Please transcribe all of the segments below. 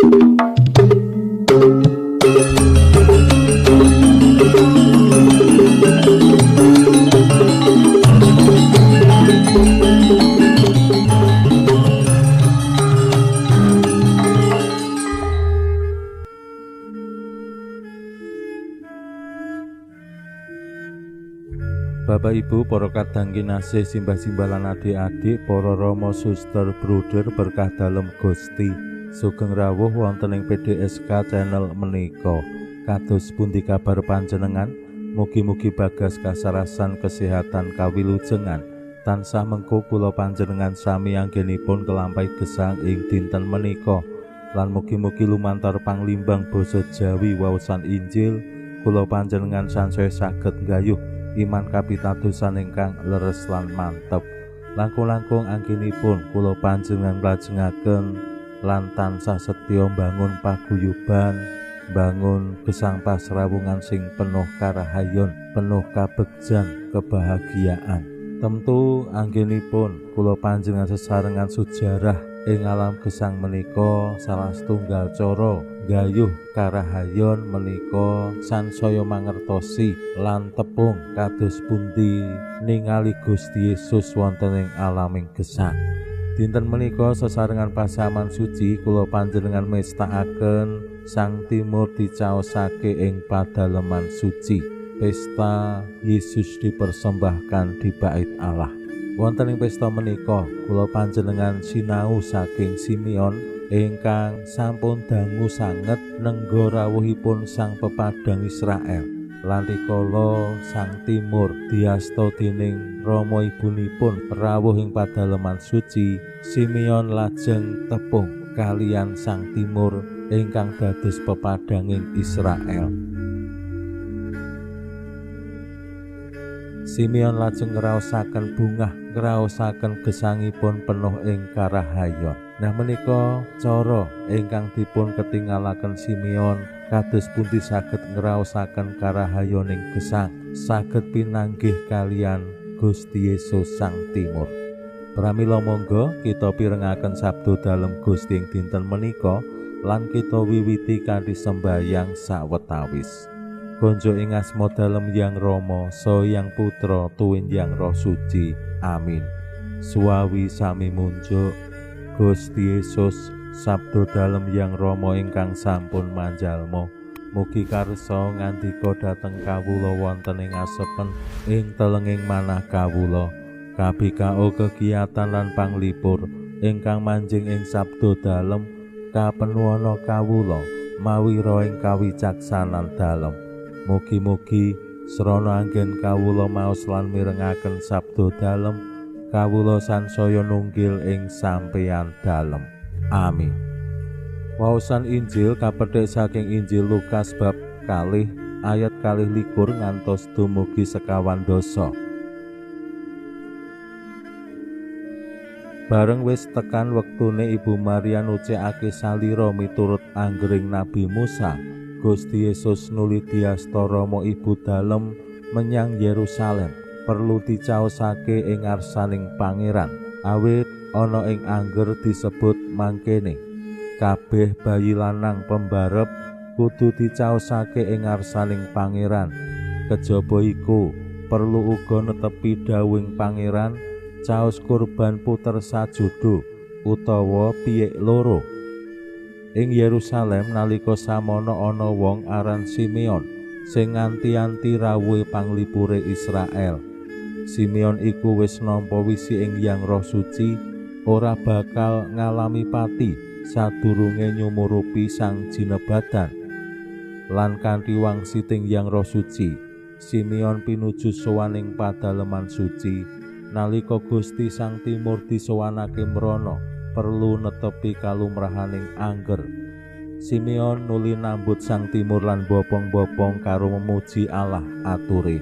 Bapak Ibu, para kadang kinasih, simbah-simbah lan adik-adik, para rama, suster, bruder berkah dalem Gusti. Sugeng rawuh wonten ing PDSK channel menika. Kados pundi kabar panjenengan? Mugi-mugi bagas kasarasan kesehatan kawilujengan. Tansah mengko kula panjenengan sami anggenipun kelampahi gesang ing dinten menika. Lan mugi-mugi lumantar panglimbang basa Jawi waosan Injil kula panjenengan sansaya saged nggayuh iman kapitadosan ingkang leres lan mantep. Langkung-langkung anggenipun kula panjenengan lajengaken lan tansah setya mbangun paguyuban, mbangun gesang pasrawungan sing penuh karahayon, penuh kabegjan, kebahagiaan. Tentu anggenipun kula panjenengan sesarengan sejarah ing alam gesang menika salah setunggal cara gayuh karahayon menika sansaya mangertosi lan tepung kados pundi ningali Gusti Yesus wonten ing alaming gesang. Dinten menika sesarengan pasaman suci kula panjenengan mestakaken Sang Timur dicaosake ing padaleman suci. Pesta Yesus dipersembahkan di bait Allah. Wonten ing pesta menika kula panjenengan sinau saking Simeon ingkang sampun dangu sanget nengga rawuhipun sang pepadang Israel. Lan rikala Sang Timur diasta dening rama ibunipun rawuh ing padaleman suci, Simeon lajeng tepung kaliyan Sang Timur ingkang dados pepadanging Israel. Simeon lajeng ngraosaken bungah, ngraosaken gesangipun penuh ing karahayon. Nah menika cara ingkang dipun ketingalaken Simeon kados pundi saged ngraosaken karahayoning gesang, saged pinanggih kaliyan Gusti Yesus Sang Timur. Pramila monggo kita pirengaken sabda dalem Gusti ing dinten menika lan kita wiwiti kanthi sembayang sawetawis. Konjo ing asma dalem Yang Rama, saha Yang Putra, tuwin Yang Roh Suci. Amin. Suwawi sami munjuk Gusti Yesus, sabda dalem Yang Rama ingkang sampun manjalma. Mugi karsa ngandika dhateng kawula wonten ing asepen ing telenging manah kawula. KBKO kegiatan lan panglipur ingkang manjing ing sabda dalem kapenuana kawula mawi roh ing kawicaksanan dalem. Mugi-mugi srana anggen kawula maos lan mirengaken sabda dalem, kawula sansaya nunggil ing sampeyan dalem. Amin. Waosan Injil kapethik saking Injil Lukas bab 2 ayat 22 ngantos dumugi 25. Bareng wis tekan wektune Ibu Maria nucekake salira miturut anggering Nabi Musa, Gusti Yesus nuli diasta rama ibu dalem menyang Yerusalem perlu dicaosake ing ngarsaning Pangeran. Awit ana ing angger disebut mangkene, kabeh bayi lanang pembarep kudu dicaosake ing ngarsaning Pangeran. Kejaba iku perlu uga netepi dawuhing Pangeran, caos kurban puter sajudo utawa piyik loro. Ing Yerusalem nalika samono ana wong aran Simeon sing nganti-anti rawuhe panglipure Israel. Simeon iku wis nampa wisi ing Yang Roh Suci ora bakal ngalami pati sadurunge nyumurupi Sang Jinebadan. Lan kanthi wangsiting Yang Roh Suci, Simeon pinuju sowan ing padaleman suci nalika Gusti Sang Timur disowanake mrana perlu netepi kalumrahaning angger. Simeon nuli nambut Sang Timur lan bopong-bopong karo memuji Allah ature,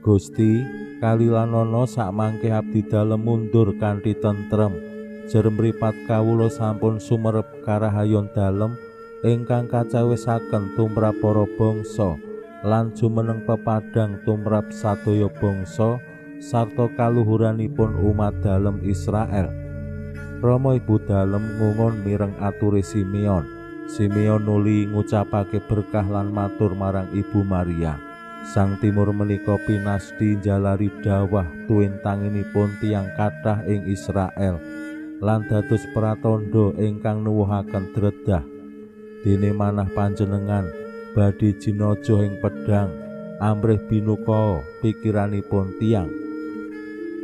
Gusti, kalilanana sakmangke abdi dalem mundur kanthi tentrem. Jer mripat kawula sampun sumerep karahayon dalem ingkang kacawisaken tumrap para bangsa lan jumeneng pepadang tumrap sadaya bangsa sarta kaluhuranipun umat dalem Israel. Rama ibu dalem ngungun mireng ature Simeon. Simeon nuli ngucapake berkah lan matur marang Ibu Maria. Sang Timur menika pinasti njalari dawah tuwintanginipun tiyang kathah ing Israel lan dados pratandha ingkang nuwuhaken dredah. Dene manah panjenengan badhe jinaja ing pedhang amrih binuka pikiranipun tiyang.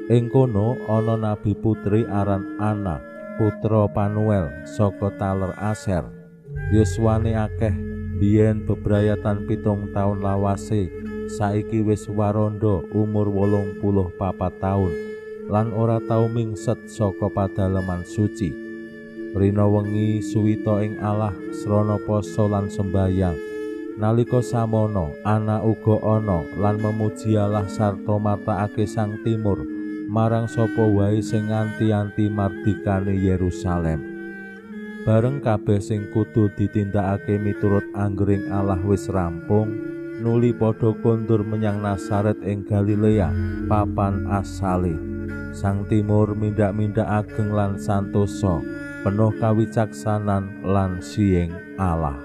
Ing kono ana nabi putri aran Ana, putra Panuel saka taler Aser. Yuswane akeh, biyen bebrayatan 7 taun lawase, saiki wis waranda umur 84 taun lan ora tau mingset saka padaleman suci. Rina wengi suwita ing Allah srana poso lan sembayang. Nalika samono Ana uga ana lan memuji Allah sarta martakake Sang Timur marang sapa wae sing nganti-anti mardikane Yerusalem. Bareng kabeh sing kudu ditindakake miturut anggering Allah wis rampung, nuli padha kondur menyang Nazaret ing Galilea, papan asale. Sang Timur mindak-mindak ageng lan santosa, penuh kawicaksanan lan siying Allah.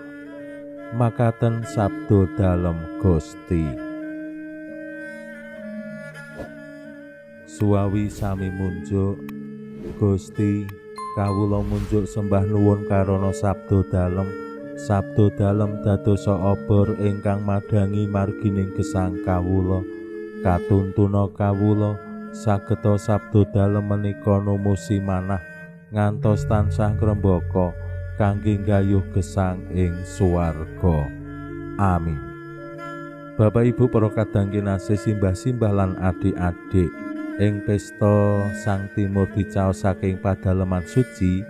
Makaten sabdo dalem Gusti. Suwawi sami munjuk Gusti, kawula munjuk sembah nuwun karana sabdo dalem. Sabdo dalem dadosa obor ingkang madhangi margining gesang kawula. Katuntuna kawula sageta sabdo dalem menika numusi manah ngantos tansah ngrembaka kangge nggayuh gesang ing swarga. Amin. Bapak Ibu para kadang kinasih, simbah-simbah lan adik-adik, ing pesta Sang Timur dicaos saking padaleman suci,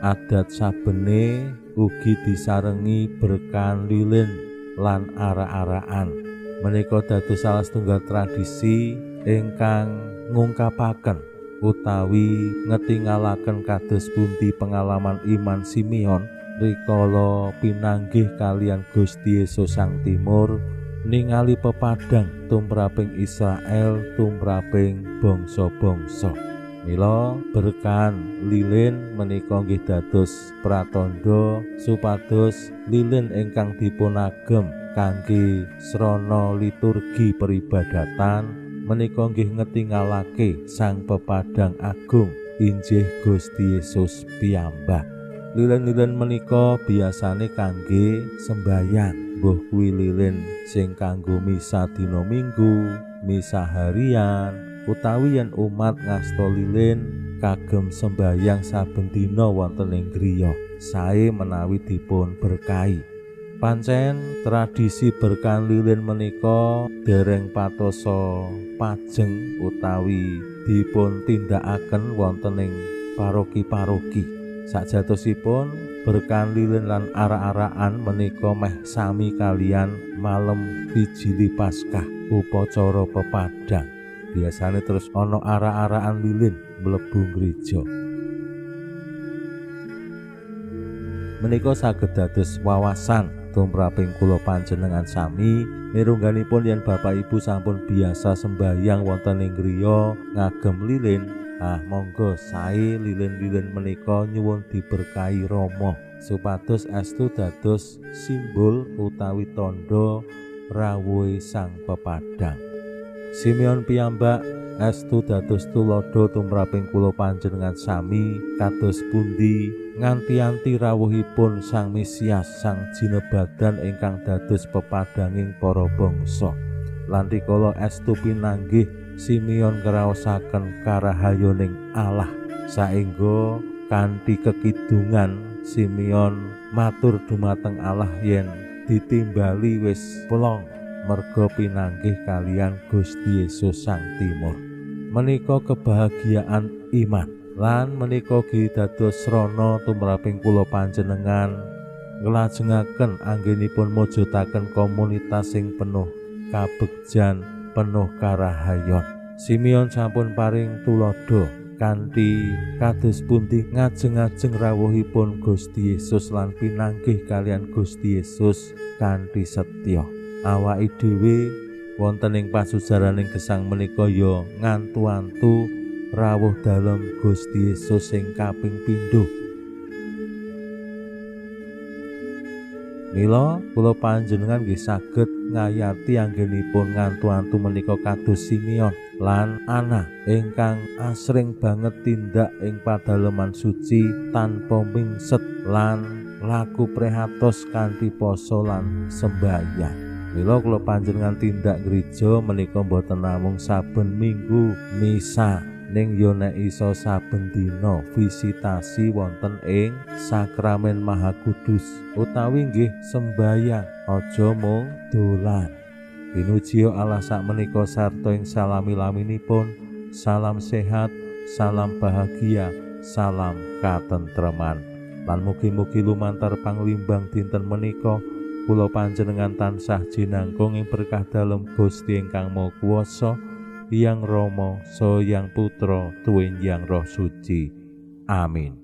adat sabene ugi disarengi berkahan lilin lan arak-arakan. Menika dados salah setunggal tradisi ingkang ngungkapaken utawi ngetingalaken kados pundi pengalaman iman Simeon rikala pinanggih kalian Gusti Yesus Sang Timur ningali pepadang tumraping Israel, tumraping bangsa-bangsa. Mila berkahan lilin menika nggih dados pratandha supados lilin ingkang dipunagem kangge srana liturgi peribadatan menika nggih ngetingalake Sang Pepadang Agung injih Gusti Yesus piyambak. Lilin-lilin menika biasane kangge sembayang, mbuh kuwi lilin sing kanggo misa dina Minggu, misa harian, utawi yen umat ngasta lilin kagem sembayang saben dina wonten ing griya, sae menawi dipun berkahi. Pancen tradisi berkahan lilin menika dereng patosa pajeng utawi dipun tindakaken wonten ing paroki-paroki. Sajatosipun berkahan lilin lan arak-arakan menika meh sami kalian malem Vigili Paskah, upacara pepadang. Biasane terus ana arak-arakan lilin mlebu gereja. Menika saged dados wawasan tumraping kula panjenengan sami mirungganipun yen Bapak Ibu sampun biasa sembayang wonten ing griya ngagem lilin, ah monggo sae lilin-lilin menika nyuwun diberkahi Rama supados estu dados simbol utawi tandha rawuhe Sang Pepadang. Simeon piyambak estu dados tuladha tumraping kula panjenengan sami kados pundi nganti-anti rawuhipun Sang Mesias, Sang Jinebadan ingkang dados pepadanging para bangsa. Lan rikala estu pinanggih Simeon ngraosaken karahayoning Allah saengga kanthi kekidungan Simeon matur dumateng Allah yen ditimbali wis plong merga pinanggih kalian Gusti Yesus Sang Timur. Menika kebahagiaan iman lan menika ugi dados srana tumraping kula panjenengan nglajengaken anggenipun mujudaken komunitas sing penuh kabegjan, penuh karahayon. Simeon sampun paring tuladha kanthi kados pundi ngajeng-ajeng rawuhipun Gusti Yesus lan pinanggih kalian Gusti Yesus kanthi setya. Awake dhewe wonten ing pasujaraning gesang menika ya ngantu-antu rawuh dalem Gusti Yesus sing kaping pindho. Mila kula panjenengan nggih saged ngayati anggenipun ngantu-antu menika kados Simeon lan Ana ingkang asring banget tindak ing padaleman suci tanpa mingset lan laku prihatos kanthi poso lan sembahyang. Mila kula panjenengan tindak gereja menika mboten namung saben minggu misa, ning yo nek iso saben dina visitasi wonten ing sakramen Maha Kudus utawi nggih sembayang, aja mung dolan. Pinuji Allah sakmenika sarta ing salami-laminipun. Salam sehat, salam bahagia, salam katentreman. Lan mugi-mugi lumantar panglimbang dinten menika kula panjenengan tansah jinangkung ing berkah dalem Gusti ingkang Maha Kuwasa, Hyang Rama, Saha Hyang Putra, tuwin Hyang Roh Suci. Amin.